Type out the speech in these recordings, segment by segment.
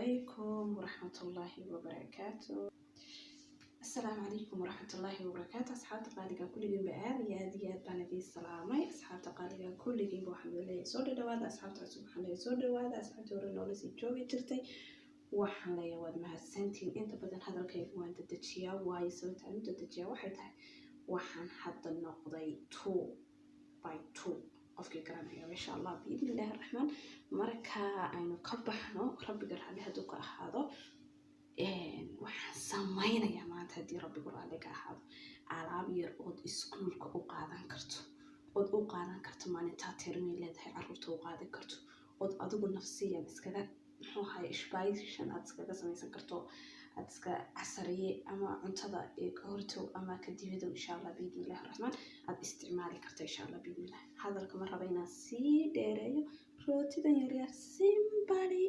Calaykum waraxmatullaahi wabarakaatu. Asalaamu calaykum waraxmatullaahi wabarakaatu. Asxaabta qaaliga kulligiinba, aad iyo aad iyo aad baan idiin salaamay. Asxaabta qaaliga kulligiinba waxaan leeyahay soo dhadhawaada. Asxaabta cusub waxaan leeyahay soo dhawaada. Asxaabta hore noola sii joogi jirtay waxaan leeyahay waad mahadsantihiin. Inta badan hadalkayga waan dedejiyaa, waayo sababta aan u dedejiyaa waxay tahay waxaan hadda noqday 2 by 2, qofkii garanaya, insha Allah biidni Illaahi Raxmaan. Marka aynu ka baxno, Rabbiga raalli hadduu ka ahaado, waxaan samaynayaa maanta, haddii Rabbigu raalli ka ahaado, alaab yar ood iskuulka u qaadan karto, ood u qaadan karto maalintaa termii leedahay, caruurta u qaadan karto, ood adigu nafsiyan iskaga, muxuu ahaye, ishbayshan aad iskaga samaysan karto, aad iska casariye ama cuntada ka hortow ama ka dibadow, insha Allah biidni Illahi Raxmaan, aad isticmaali karto, insha Allah biidni Illah. Hadalka ma raba inaan sii dheereeyo. Rootidan yaryar simply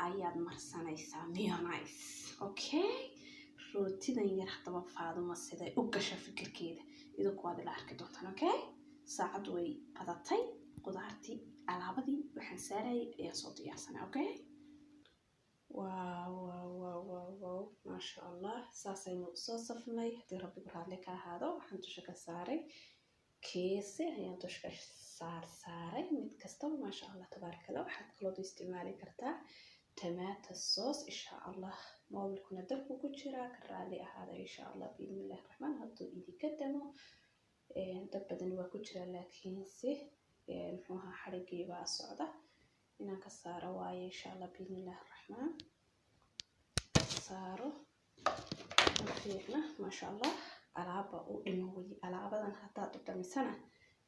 ayaad marsanaysaa mayonnaise, okay? Rootidan yar haddaba Faaduma siday u gasha fikirkeeda idinku waad ila arki doontaan, okay? Saacaddu way badatay, qudaartii, alaabadii waxaan saarayay ayaa soo diyaarsanay, okay? Wow, wow, wow, wow, wow, maasha Allah! Saasaynu usoo safnay. Haddii Rabbigu raalli ka ahaado, waxaan dusha ka saaray keese, ayaan dusha ka saar saaray mid kastaba. Maasha Allah, tabaaraka Allah. Waxaad kaloo isticmaali kartaa tomato sauce, insha Allah. Mobilkuna dabku ku jiraa, ka raalli ahaada. Insha Allah biidni Illahi Raxmaan, hadduu idinka damo, dab badan waa ku jiraa, laakiinse muxuu ahaa, xadhigii baa socda, inaan ka saaro waaye. Insha Allah biidni Illahi Raxmaan saaro ma fiicna. Maasha Allah, alaaba u dhimo wey alaabadan. Haddaad dhadhamisana,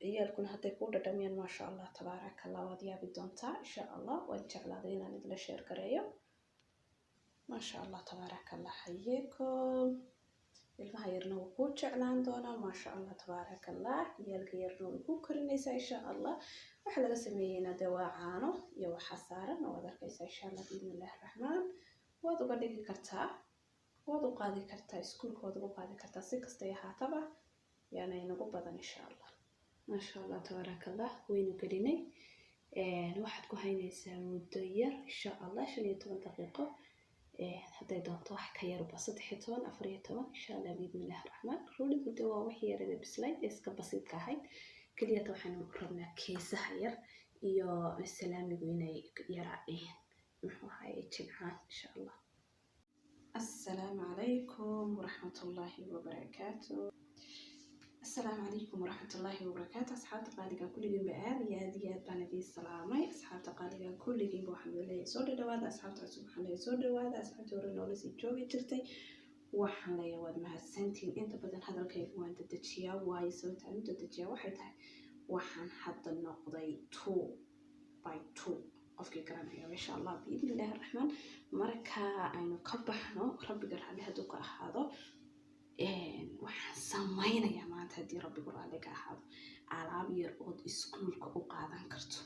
ciyaalkuna hadday kuu dhadhamiyaan, maasha Allah, tabaaraka Allah, waad yaabi doontaa, insha Allah. Waan jeclaaday inaan idila share gareeyo. Maasha Allah, tabaaraka Allah, xayeekum. Ilmaha yarna wuu kuu jeclaan doonaa. Maasha Allah, tabaaraka Allah, ciyaalka yarna way kuu korinaysaa, insha Allah. Waxa laga sameeyeyna dee waa caano iyo waxa saaran oo waad arkaysaa, insha Allah biidni Illahi Raxmaan. Waad uga dhigi kartaa, waad u qaadi kartaa iskuulka, waad ugu qaadi kartaa, si kastay ahaataba yaana inagu badan, insha Allah. Maasha Allah, tabaaraka Allah, waynu gelinay. Waxaad ku haynaysaa muddo yar, insha Allah, 15 daqiiqo, hadday doonto wax ka yarba, 13, 14, insha Allah biidni Illahi Raxmaan. Roodhigu de waa wax yarada bislayd ee iska basiidka ahayd. Keliyata waxaanu rabnaa keesaha yar iyo salaamigu inay yara, muxuu ahaye, jilcaan, insha Allah. Assalaamu calaykum waraxmatullaahi wabarakaatu. Asalaamu calaykum waraxmatullaahi wabarakaatu. Asxaabta qaaliga kulligiinba, aad iyo aad iyo aad baan idiin salaamay. Asxaabta qaaliga kulligiinba waxaan leeyahay soo dhadhawaada. Asxaabta cusub waxaan leeyahay soo dhawaada. Asxaabta hore noola sii joogi jirtay waxaan leeyahay waad mahadsantihiin. Inta badan hadalkayga waan dedejiyaa, waayo sababta aan u dedejiyaa waxay tahay waxaan hadda noqday 2 by 2, qofkii garanaya, insha Allah biidni Illahi Raxmaan. Marka aynu ka baxno, Rabbiga raalli hadduu ka ahaado, waxaan samaynayaa maanta, haddii Rabbigu raalli ka ahaado, alaab yar ood iskuulka u qaadan karto,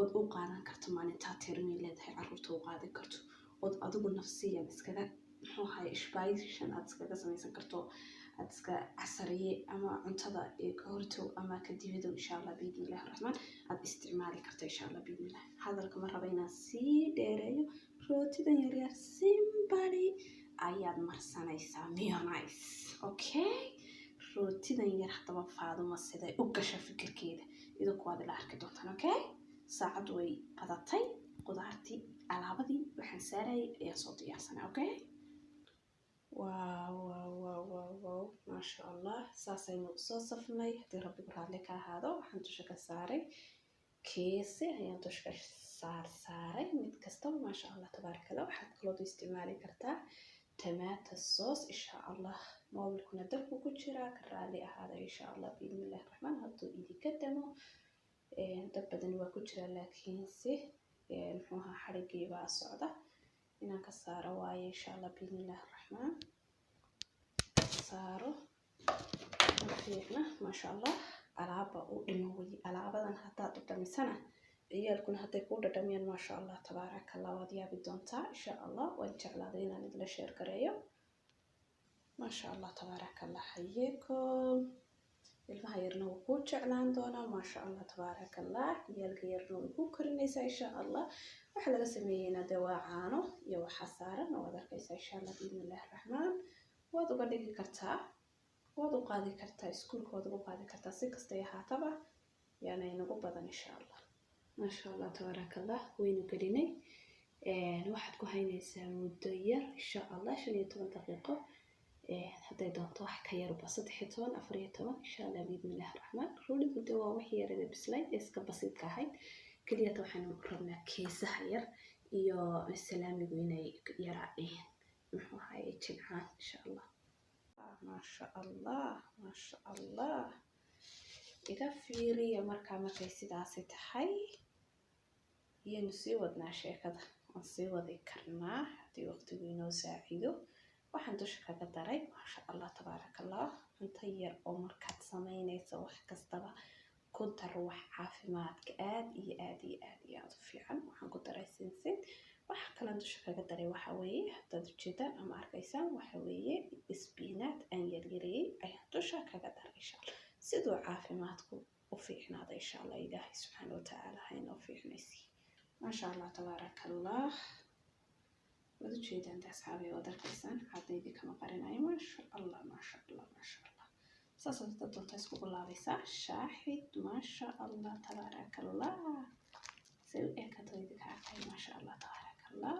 ood u qaadan karto maalintaa termii leedahay, caruurta u qaadi karto, ood adigu nafsiyan iskaga, muxuu ahaye, ishbayshan aad iskaga samaysan karto, aad iska casariye ama cuntada ka hortow ama ka dibadow, insha Allah biidni Illahi Raxmaan, aad isticmaali karto, insha Allah biidni Illah. Hadalka ma raba inaan sii dheereeyo. Rootidan yaryar simply ayaad marsanaysaa mayonnaise, okay? Rootidan yar haddaba Faaduma siday u gasha fikirkeeda idinku waad ila arki doontaan, okay? Saacaddu way badatay, qudaartii, alaabadii waxaan saarayay ayaa soo diyaarsanay, okay? Wow, wow, wow, wow, wow, maasha Allah! Saasaynu usoo safnay. Haddii Rabbigu raalli ka ahaado, waxaan dusha ka saaray keese, ayaan dusha ka saar saaray mid kastaba. Maasha Allah, tabaaraka Allah. Waxaad kaloo isticmaali kartaa tomato sauce, insha Allah. Mobilkuna dabku ku jiraa, ka raalli ahaada. Insha Allah biidni Illahi Raxmaan, hadduu idinka damo, dab badan waa ku jiraa, laakiinse muxuu ahaa, xadhigii baa socda, inaan ka saaro waaye. Insha Allah biidni Illahi Raxmaan saaro ma fiicna. Maasha Allah, alaaba u dhimo wey alaabadan. Haddaad dhadhamisana, ciyaalkuna hadday kuu dhadhamiyaan, maasha Allah, tabaaraka Allah, waad yaabi doontaa, insha Allah. Waan jeclaaday inaan idila share gareeyo. Maasha Allah, tabaaraka Allah, xayeekum. Ilmaha yarna wuu ku jeclaan doonaa, maasha Allah, tabaaraka Allah. Ciyaalka yarna way ku karinaysaa, insha Allah. Waxa laga sameeyeyna dee waa caano iyo waxaa saaran, waad arkaysaa, insha Allah, biidnillahi raxmaan. Waad uga dhigi kartaa, waad u qaadi kartaa iskuulka, waad ugu qaadi kartaa, si kastay ahaataba yaana inagu badan, insha Allah. Maasha Allah, tabaaraka Allah. Waynu gelinay. Waxaad ku haynaysaa muddo yar, insha Allah, 15 daqiiqo, hadday doonto wax ka yarba, 13, 14, insha Allah, biidnillahi raxmaan. Roodhigu de waa wax yarada bislayd ee iska basiidka ahayd. Keliyata waxaanu rabnaa keesaha yar iyo salaamigu inay yara, muxuu ahaye, jilcaan, insha Allah. Maasha Allah, maasha Allah. Iga fiiriya markaa markay sidaasi tahay, iyaynu sii wadnaa sheekada, waan sii wadi karnaa haddii waqtigu inoo saacido. Waxaan dusha kaga daray, maasha Allah, tabaaraka Allah, cunto yar oo markaad samaynayso wax kastaba ku dar wax caafimaadka aad iyo aad iyo aad iyo aad u fiican. Waxaan ku daray sinsin. Waxa kalan dusha kaga daray waxa weeye, haddaad ujeedaan ama arkaysaan, waxa weeye isbiinaad aan yaryareeyey ayaan dusha kaga daray, insha Allah, siduu caafimaadku u fiicnaada, insha Allah. Ilaahay subxaana watacaala ha inoo fiicnaysiiyo. Maasha Allah, tabaaraka Allah. Waad ujeedaan de, asxaabay, waad arkaysaan, cadaydii kama qarinayo. Maasha Allah, maasha Allah, maasha Allah. Saasaad haddaad doonta iskugu laabaysaa shaaxid. Maasha Allah, tabaaraka Allah. Say u ekato idinka arkay. Maasha Allah, tabaaraka Allah.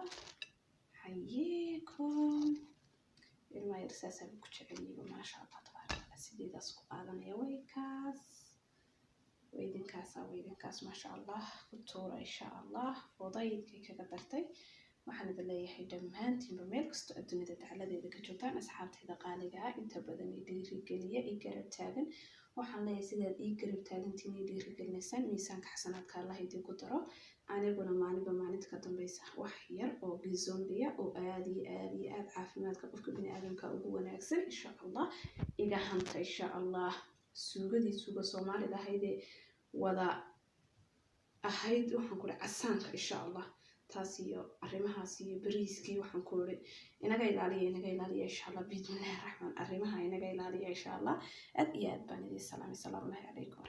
Xayeekum ilmaha yar saasaa ku jecelyiba. Maasha Allah, tabaaraka Allah. Sideedaas ku qaadanaya waykaas, waydinkaasa, waydinkaas. Maasha Allah, ku tuura, insha Allah. Fudaydkay kaga dartay. Waxaan idin leeyahay dhammaantiinba, meel kastoo adduunyada dacladeeda ka joogtaan, asxaabtayda qaaliga ah, inta badan i dhiirigeliya, i garab taagan, waxaan leeyahay sidaad ii garab taagantiin, ii dhiirigelinaysaan, miisaanka xasanaadka Allah idinku daro. Aniguna maalinba maalinta ka dambeysa wax yar oo gizombiya oo aad iyo aad iyo aad caafimaadka qofka bini aadamka ugu wanaagsan, insha Allah, iga hanta, insha Allah. Suugadii suuga Soomaalida ahaydee wada ahayd, waxaan ku uri casaanka, insha Allah, taas iyo arrimahaas iyo bariiskii, waxaan ku uri inaga ilaaliya, inaga ilaaliya, insha Allah, biidnillahi raxmaan. Arrimaha inaga ilaaliya, insha Allah. Aad iyo aad baan idin salaamay. Salaamu calaykum.